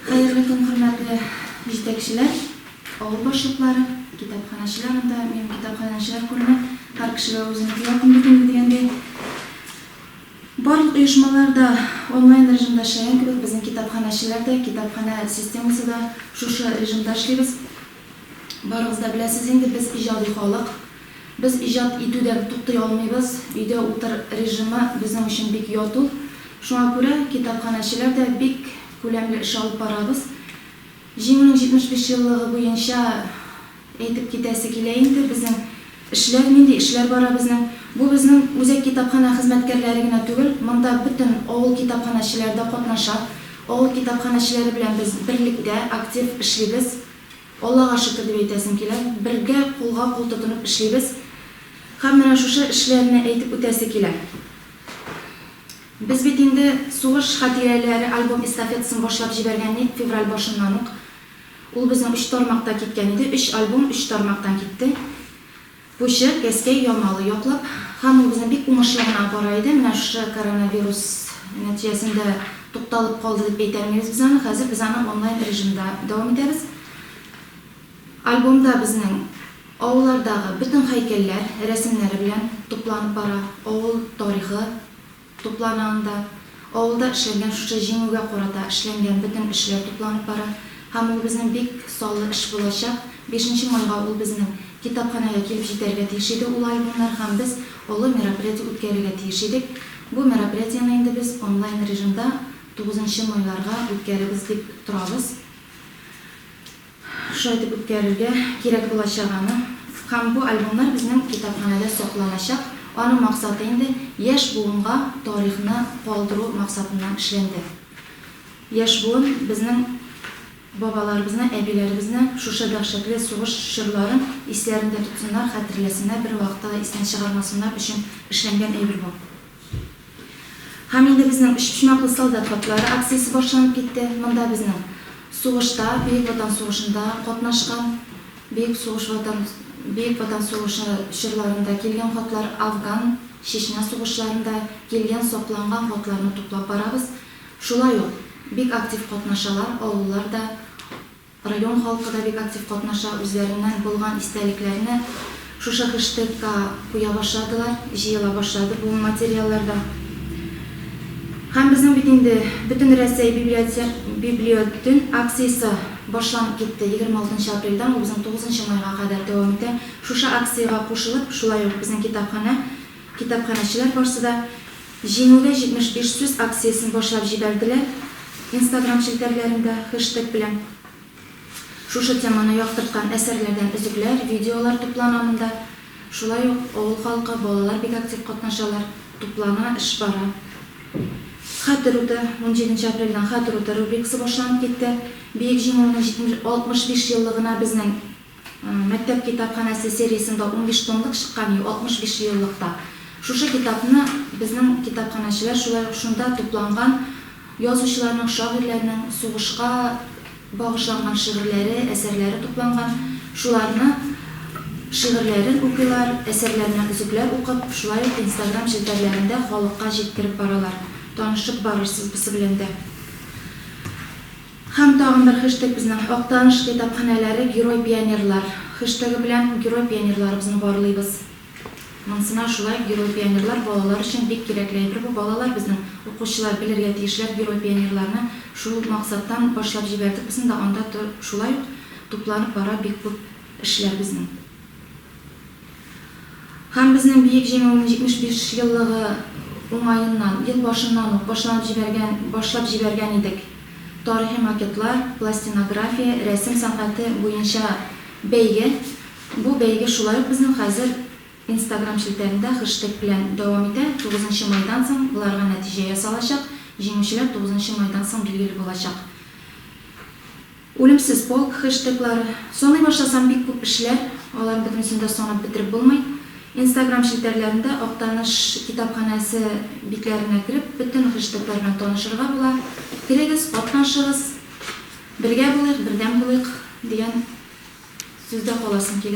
Хәерле көн, хөрмәтле җитәкчеләр, авыл башлыклары, китапханәчеләр. Монда минем китапханәчеләр күренә. Һәр кешегә үзенеке якын бит инде дигәндәй. Барлык оешмалар да онлайн режимда эшләгән кебек, безнең китапханәчеләр дә, китапханә системасы да шушы режимда эшлибез. Барыгыз да беләсез инде, без иҗади халык. Без иҗат итүдән туктый алмыйбыз. Өйдә утыр режимы безнең өчен бик ят ул. Шуңа күрә китапханәчеләр дә бик күләмле эш алып барабыз. Җиңүнең 75 еллыгы буенча әйтеп китәсе килә инде, безнең эшләр, нинди эшләр бара безнең. Бу безнең үзәк китапханә хезмәткәрләре генә түгел, монда бөтен авыл китапханәчеләре дә катнаша. Авыл китапханәчеләре белән без берлектә актив эшлибез. Аллага шөкер дип әйтәсем килә. Бергә кулга-кул тотынып эшлибез. Һәм менә шушы эшләрне әйтеп үтәсе килә. Без бит инде Сугыш хатирәләре альбом-эстафетасын башлап җибәргән идек февраль башыннан ук. Ул безнең өч тармакта киткән иде. Өч альбом өч тармактан китте. Пучы, Кәскәй, Ямалы яклап. Һәм ул безнең бик уңышлы гына бара иде. Менә шушы коронавирус нәтиҗәсендә тукталып калды дип әйтә алмыйбыз без аны. Хәзер без аны онлайн режимда дәвам итәбез. Альбомда безнең авыллардагы бөтен һәйкәлләр рәсемнәре белән тупланып бара. Авыл тарихы Туплана анда. Авылда эшләнгән шушы җиңүгә карата эшләнгән бөтен эшләр тупланып бара. Һәм ул безнең бик саллы эш булачак. Бишенче майга ул безнең китапханәгә килеп җитәргә тиеш иде ул альбомнар һәм без олы мероприятие үткәрергә тиеш идек. Бу мероприятиене инде без онлайн режимда тугызынчы майларга үткәребез дип торабыз. Шулай итеп үткәрергә кирәк булачак аны. Һәм бу альбомнар безнең китапханәдә сакланачак. Аның максаты инде яшь буынга тарихны калдыру максатыннан эшләнде. Яшь буын безнең бабаларыбызны, әбиләребезне шушы дәһшәтле сугыш чорларын исләрендә тотсыннар, хәтерләсеннәр, бервакытта да истән чыгармасыннар өчен эшләнгән әйбер бу. Һәм инде безнең Өчпочмаклы солдат хатлары акциясе башланып китте. Монда безнең сугышта, Бөек Ватан сугышында катнашкан, Бөек сугыш Ватан Бөек Ватан сугышы чорларында килгән хатлар, Афган, Чечня сугышларында килгән, сакланган хатларны туплап барабыз. Шулай ук бик актив катнашалар авыллар да. Район халкы да бик актив катнаша, үзләреннән булган истәлекләрне шушы хештегка куя башладылар, җыела башлады бу материаллар да. Һәм безнең бит инде Бөтенрәсәй библиотөн акциясе башланып китте, 26 нчы апрельдән ул безнең 9 нчы майга кадәр дәвам итә. Шушы акциягә кушылып, шулай ук безнең китапханә, китапханәчеләр барсы да Җиңүгә 75 сүз акциясен башлап җибәрделәр Инстаграм челтәрләрендә хештег белән. Шушы теманы яктырткан әсәрләрдән өзекләр, видеолар туплана монда. Шулай ук авыл халкы, балалар бик актив катнашалар. Туплана, эш бара. Хәтер уты, унҗиденче апрельдән Хәтер уты рубрикасы башланып китте. Бөек Җиңүнең 65 еллыгына безнең Мәктәп китапханәсе сериясендә 15 томлык чыккан и 65 еллыкта. Шушы китапны безнең китапханәчеләр шулай ук шунда тупланган язучыларның, шагыйрьләрнең сугышка багышланган шигырьләре, әсәрләре тупланган. Шуларны шигырьләрен укыйлар, әсәрләреннән өзекләр укып, шулай ук Инстаграм челтәрләрендә халыкка җиткереп баралар. Танышып барырсыз бусы белән дә. Һәм тагын бер хештег безнең Актаныш китапханәләре герой пионерлар хештегы белән герой пионерларыбызны барлыйбыз. Монсына шулай герой пионерлар балалар өчен бик кирәкле әйбер бу. Балалар безнең укучылар белергә тиешләр герой пионерларны. Шул максаттан башлап җибәрдек без инде анда шулай ук тупланып бара бик күп эшләр безнең. Һәм безнең Бөек Җиңүнең 75 еллыгы уңаеннан, ел башыннан ук башланып җибәргән, башлап җибәргән идек тарихи макетлар, пластинография, рәсем сәнгате буенча бәйге. Бу бәйге шулай ук безнең хәзер Инстаграм челтәрендә хештег белән дәвам итә. Тугызынчы майдан соң боларга нәтиҗә ясалачак, җиңүчеләр тугызынчы майдан соң билгеле булачак. Үлемсез полк хештеглары. Саный башласам, бик күп эшләр, аларның бөтенесен дә санап бетереп булмый. Инстаграм челтәрләрендә Актаныш китапханәсе битләренә кереп, бөтен хештеглар белән танышырга була. Керегез, катнашыгыз, бергә булыйк, бердәм булыйк, дигән сүздә каласым килә.